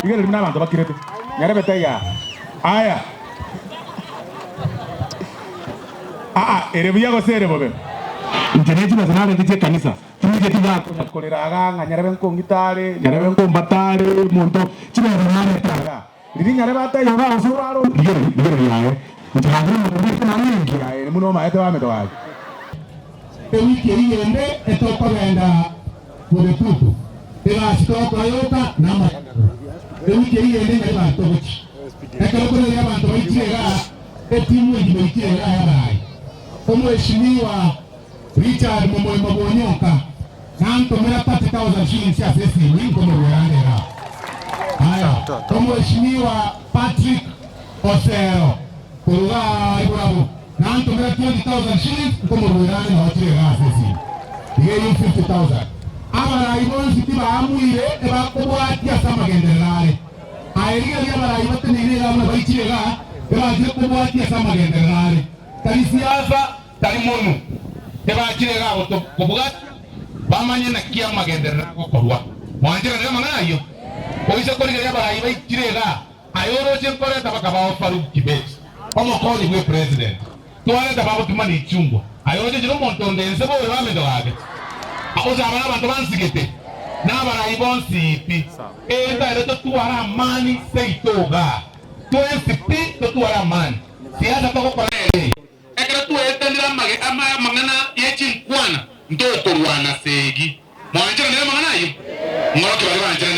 Rigereria buna abanto bakirete. Nyarebe taiyo aa. Aya. Aa, ere buya gose ere bobe? Inche ne chibesa narente chi'ekanisa, chinche tigakonya korera igaa ng'a nyarebe nkong'ita are, nyarebe nkombata are, omonto chibesa narete igaa. Riria nyarebe ataiyo igaa gose orare oo, rigereria, rigereria aye, inche gakire omonto bweka nare engiya ere buna omaete bamete gaki. Ewiki eyio ende etokogenda bogetutu, egasi togokora yoka namagenderero. Ewiki eyio ende ng'ai banto togochia? Ekero koreria abanto baichire igaa, etimu engima eichire igaa y'abarai. Omweshimiwa Richard Momoima Bwonyonka nantomera 30,000 shillings ase esimi nkomorwera ande igaa. Aya, Omweshimiwa Patrick Osero korwa igaa Iburabo nantomera 20,000 shillings nkomorwera ande nao chire igaa ase esimi. Iga eyio 50,000. Abarai bonsi tibaamuire ebakobwatia ase amagenderero are. Aye rigereria abarai bateneine igaa buna baichire igaa, ebachire kobwatia ase amagenderero are. Tari siasa, tari monwe, ebachire igaa kobwatia bamanye naki amagenderero agokorwa. Mwancheranire amang'ana ayio? Oise korigereria abarai baichire igaa, aye oroche nkoreta bakabao Farouk Kibet, omokonyi bw'epresident. Twareta babo Kimani Ichungwa, aye ochechire omonto onde inse bobe baminto gake. Gose aba nabanto bansigete, na abarai bonsi pi. Entaere totware amani seito igaa, twensi pi totware amani. Siasa togokora ere eye. Ekero twetanire amage amang'ana ye chinkwana, ntokorwana segi. Mwancheranire amang'ana ayio? Ng'oroki baria bancheranire.